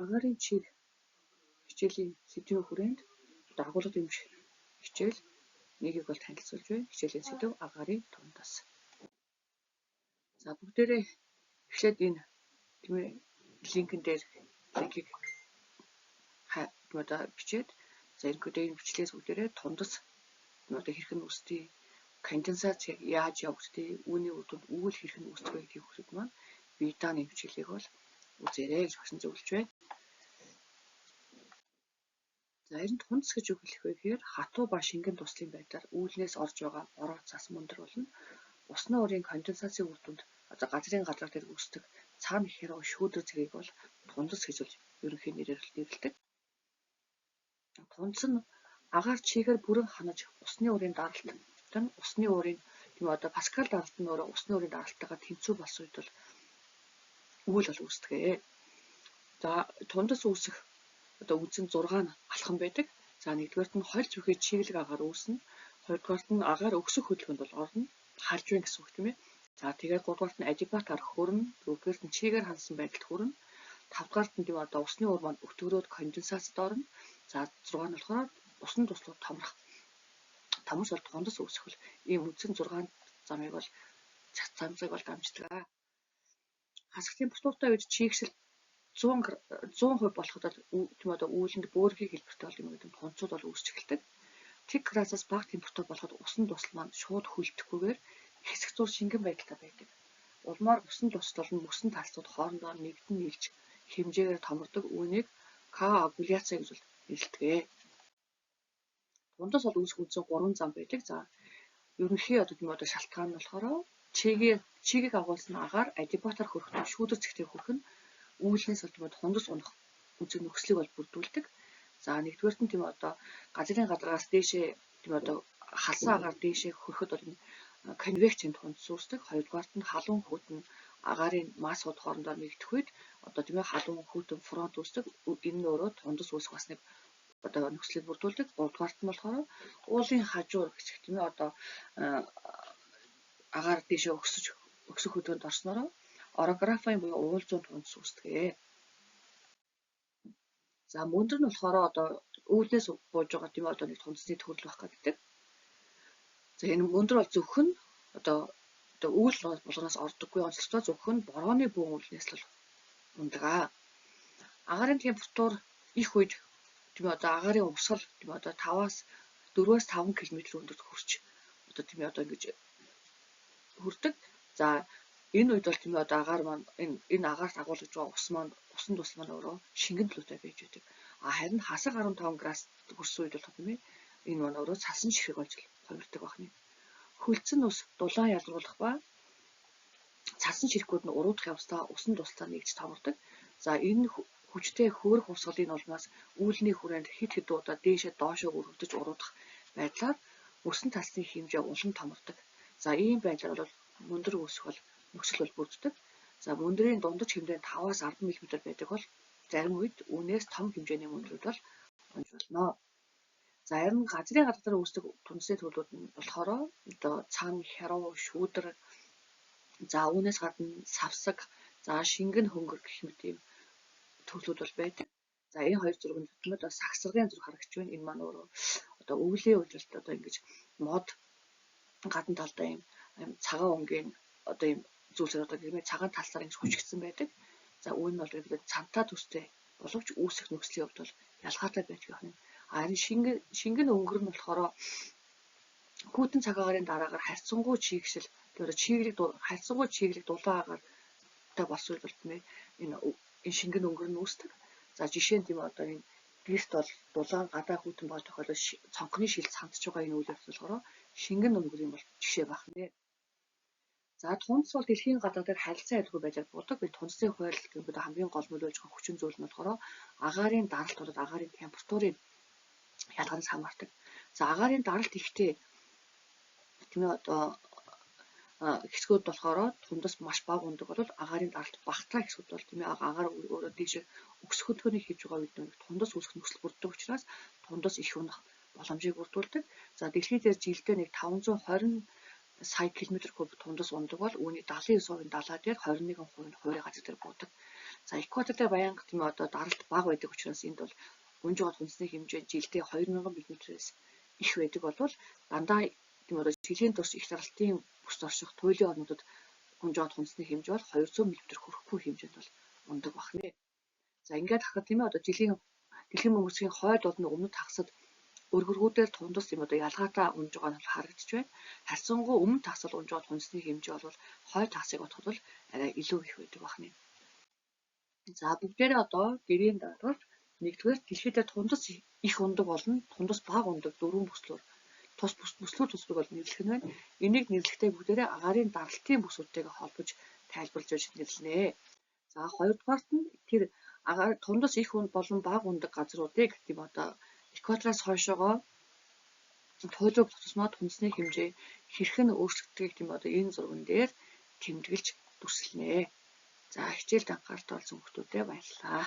Агаарын чиг хичээлийн сэдвийн хүрээнд агуулга дэмжих хичээл нэгийг бол танилцуулж байна. Хичээлийн сэдэв агаарын тундас. За, бүгдээрээ эхлээд энэ, тийм ээ, линкэн дээр линкийг одоо бичээд, за, ерөнхийдөө энэ бичлэгээс бүгдээрээ тундас одоо хэрхэн үүсдэг, конденсац яаж явагддаг, үүний үр дүнд үүл хэрхэн үүсдэг вэ гэдгийг хүүхдүүд маань бие дааны хичээлийг бол үзээрэй гэж багш зөвлөж байна. За, харин тундас гэж юу хэлэх вэ гэхээр хатуу ба шингэн туслын байдлаар үүлнээс орж байгаа бороо, цас, мөндөр болно. Усны уурын конденсацийн үр дүнд одоо газрын газар дээр үүсдэг цаана хяруу, шүүдэр зэргийг бол тундас гэж бол ерөнхий нэрээр нэрлэдэг. Тундас нь агаар чигээр бүрэн ханаж усны уурын даралт нь усны уурын, тийм, одоо Паскал даралт нь өөрөө усны уурын даралттайгаа тэнцүү болсон үед бол үүл бол үүсдэг. За, тундас үүсэх одоо үндсэн 6 алхам байдаг. За, нэгдүгээрт нь холь зүрхээ чиглэг агаар үүснэ. Хоёрдугаарт нь агаар өксөх хөдөлгөөнд бол орно. Харж байна гэсэн үг, тийм ээ. За, тэгээд гуравдугаарт нь адипатаар хөрнө. Дөрөвдүгээрт нь чигээр хансан байдалд хүрнэ. Тавдугаарт нь, тийм, одоо усны уур маань өтгөрөөд конденсацид орно. За, 6 нь болохоор усан туслууд томрох. Томорч бол тундас үүсэх бол ийм үндсэн 6 замыг бол замцыг бол дамждаг. Хасах температуртай үед чийгшил 100% болоход, тийм, одоо үүлэнд бөөрөнхий хэлбэртэй бол юм гэдэг тунцууд бол үүсч эхэлдэг. Тэг градусаас бага температур болоход усан дусал маань шууд хөлдөхгүйгээр хэсэг зуур шингэн байдалтай байдаг. Улмаар усан дусал болон мөсөн талцууд хоорондоо нэгдэн нийлж хэмжээгээр томордог. Үүнийг коагуляция гэж нэрлэдэг. Тундас бол үүсэх үндсэн 3 зам байдаг. За, ерөнхий одоо, тийм, одоо шалтгаан нь болохоор чигийг агуулсан агаар адипатаар хөрөхдөө шүүдэр зэгтээ хөрөх нь үүлнээс бол тундас унах үндсэн нөхцөлийг бол бүрдүүлдэг. За, нэгдүгээрт нь, тийм, одоо газрын гадаргаас дээшээ, тийм, одоо халсан агаар дээшээ хөрөхөд бол конвекцийн тундас үүсдэг. Хоёрдугаарт нь халуун хүйтэн агаарын массууд хоорондоо нэгдэх үед одоо, тийм ээ, халуун хүйтэн фронт үүсдэг. Энэ нь өөрөө тундас үүсэх бас нэг одоо нөхцөлийг бүрдүүлдэг. Гуравдугаарт нь болохоор уулын хажуур гэж, тийм ээ, одоо агаар дээшээ өксөж өксөх хөдөлгөөнд орсноороо орографийн буюу уул зуун тундас үүсдэг. За, мөндөр нь болохоор одоо үүлнээс бууж байгаа, тийм, одоо нэг тундасны төрөл байх гэдэг. За, энэ мөндөр бол зөвхөн одоо үүл булгараас ордоггүй, онцлогтой зөвхөн борооны бөөн үүлнээс л унадаг. Агаарын температур их үед, тийм, одоо агаарын урсгал, тийм, одоо 5-аас 4-өөс 5 км өндөрт хүрч одоо, тийм, одоо ингэж хүрдэг. За, энэ үед бол, тийм, одоо агаар маань энэ агаарт агуулгаж байгаа ус маань, усан тус маань өөрөө шингэн төлөвтэй байж байдаг. А харин хасаг 15 градус хүрсэн үед бол, тийм ээ, энэ маань өөрөө цасан ширхэг болж хувирдаг байна. Хөлдсөн ус дулаан ялруулах ба цасан ширхгүүд нь уруудах явцдаа усан тусалцаа нэгж томордог. За, энэ хүчтэй хөөрөх урсгалын улмаас үүлний хүрээнд хэд хэд удаа дээшээ доошоо өргөдөж уруудах байдлаар мөсөн талсны хэмжээ улам томордог. За, ийм байдлаар бол мөндөр үүсэх бол нөхцөл бол бүрддэг. За, мөндрийн дундаж хэмжээ нь 5-аас 10 мм байдаг бол зарим үед үүнээс том хэмжээний мөндрүүд бол унж болно. За, харин газрын гадар үүсдэг тундасны төрлүүд нь болохоор одоо цан, хяруу, шүүдэр, за, үүнээс гадна савсаг, за, шингэн хөнгөр гэх мэт ийм төрлүүд бол байдаг. За, энэ хоёр зурганд одоо сагсаргын зураг харагдаж байна. Энэ маань өөрөө одоо өвлийн улиралд одоо ингэж мод гадна талдаа ийм цагаан өнгийн одоо ийм зүйлсээр одоо гэмээ цагаан талсаар ингэж хүчигдсэн байдаг. За, үүн нь бол ерөнхийдөө цантаа төстэй боловч үүсэх нөхцөлийн хувьд бол ялгаатай байдаг юм. Харин шингэн өнгөр нь болохоор хүйтэн цаг агаарын дараагаар харьцангуй чийгшил, тэр чиглэг харьцангуй чиглэг дулаан агаартай болсон үед бол, тийм ээ, энэ шингэн өнгөр нь үүсдэг. За, жишээ нь, тийм, одоо энэ гэрт бол дулаан, гадаа хүйтэн байгаа тохиолдолд цонхны шил цамдж байгаа энэ үйл явдал болохоор шингэн өнгөрийн бол жишээ байх нэ. За, тунц бол дэлхийн гадаа дээр харилцан аюулгүй байдлаар буудаг. Би тунцны хойрол гэмүүд хамгийн гол нөлөөлж байгаа хүчин зүйл нь болохоор агаарын даралт болоод агаарын температурын ялгаанаас хамаардаг. За, агаарын даралт ихтэй, тийм ээ, одоо хэсгүүд болохоор тундас маш бага ундаг бол агаарын даралт багатай хэсгүүд бол, тийм ээ, агаар өөрөө дээшээ өксөх хөдөлгөөнийг хийж байгаа үед нэг тундас үүсэх нөхцөл бүрддэг учраас тундас их унах боломжийг бүрдүүлдэг. За, дэлхий дээр жилдээ нэг 520 сая километр куб тундас ундаг бол үүний 79% далай дээр, 21% нь хуурай газар дээр буудаг. За, экватор дээр байнга тийм одоо даралт бага байдаг учраас энд бол унж байгаа хүнсний хэмжээ жилдээ 2000 мм-ээс их байдаг болвол дандаа тийм одоо жилийн турш их даралтын бүс орших туйлын орнуудад унж байгаа хүнсний хэмжээ бол 200 мм хүрэхгүй хэмжээнд бол ундаг байна. За, ингээд харахад тийм одоо жилийн дэлхийн бөмбөцгийн хойд болон өмнөд хагасад өргөргүүдээр тундас юм одоо ялгаатай унж байгаа нь харагдаж байна. Харьцангуй өмнөд хагасад унж байгаа тунцны хэмжээ бол хойд хагасыг бодоход бол арай илүү их байдаг байна. За, бүгдээрээ одоо гэрийн даатгал нэгдүгээр дэлхийдээ тундас их ундаг болон тундас бага ундаг дөрвөн бүслүүр тус бүслүүр төсвийг бол нэрлэх нь байна. Энийг нэрлэхдээ бүгдээрээ агаарын даралтын бүсүүдтэйгээ холбож тайлбарлаж байж нэрлэнэ. За, хоёрдугаарт нь тэр агаар тундас их болон бага ундаг газруудыг тийм одоо экватороос хойшоогоо туйлын тусмаа тунцны хэмжээ хэрхэн өөрчлөгддгийг тийм одоо энэ зурган дээр тэмдэглэж дүрслэнэ. За, хичээлд анхаарал тавьсан хүмүүстээ баярлалаа.